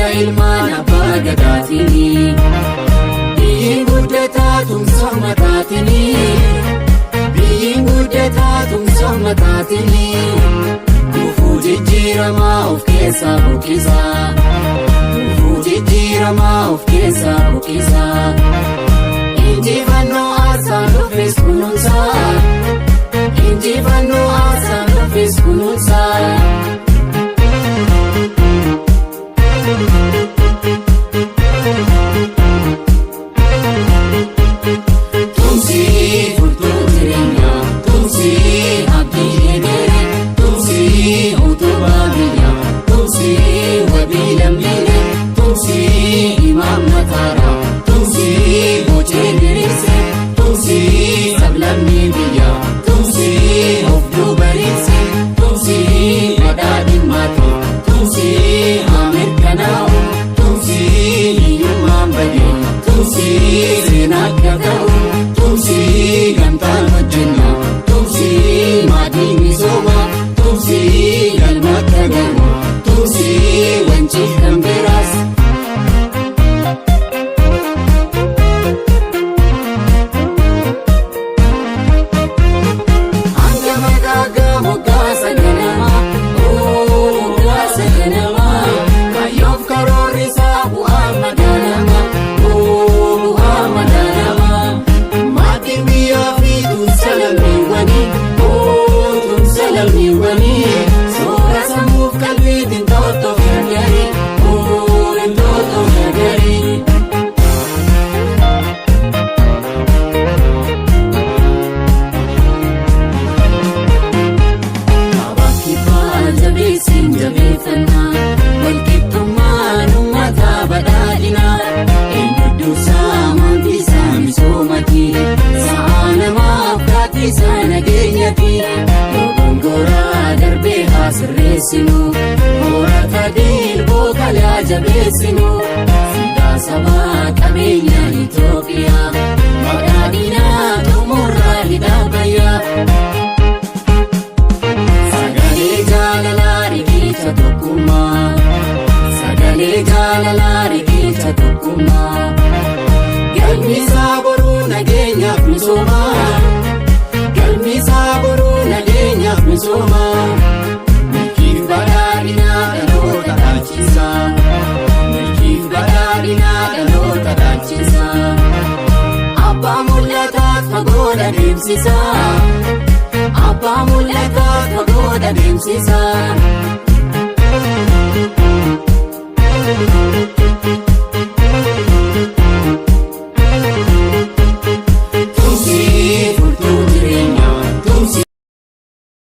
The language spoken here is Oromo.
Tumsa ilmaan abbaa gadaatini. Biyyiin guddataa tumsa ummataatini. Biyyiin guddataa tumsa ummataatini. Gufuu jijjiiramaa of keessaa buqqisaa. Gufuu jijjiiramaa of keessaa buqqisaa. Injifannoo aarsaan dhufes kunuunsaa. Injifannoo aarsaan dhufes kunuunsaa. Tumsii furtuu jireenyaa, tumsii abdii egeree, tumsii utubaa biyyaa, tumsii wabii lammiilee, tumsii imaammataadha, tumsii bocee diriirsee, tumsii sablammii biyyaa, tumsii of duuba riirsee, tumsii badhaadhimmaati, tumsii haa mirkanaa'u, tumsii hiyyummaan badee, tumsii seenaa akka ta'u, tumsii gamtaan hojjenna, tumsii maatii misoomaa, tumsii galma akka gahu, tumsii wanciif kan biraas. Hanga magaagaa moggaasa ganamaa, moggaasa ganamaa, kaayyoof karoorri isaa bu'aa madaalamaa, bu'aa madaalamaa. Maatiin biyyaa fi tumsa lammiiwwanii, tumsa lammiiwwanii, soora sammuuf qalbiitiin toltoof gargaarii, toltoof gargaarii. Kibbaa jabeessiin jabeeffannaa, walqixxummaan uummataa badhaadhinaa, eenyu dursaa maantisaa misoomati, sa'aa namaaf gaaddisaa nageenyati, dogongoraa darbee haa sirreessinu, horata dilboo kalaa jabeessinu, siidaa sabaa qabeenya Itoophiyaa, badhaadhinaa xumurraa hidhaa bayyaa. Sagalee jaalalaa riqicha tokkummaa. Sagalee jaalalaa riqicha tokkummaa. Galmi isaa boruu nageenyaaf misoomaa. Galmi isaa boruu nageenyaaf misoomaa. Milkiif badhaadhinaa dhaloota dhaalchisaa. Milkiif badhaadhinaa dhaloota dhaalchisaa. Abbaa mul'ataaf fagoo deemsisaa. Abbaa mul'ataa fagoo deemsisaa.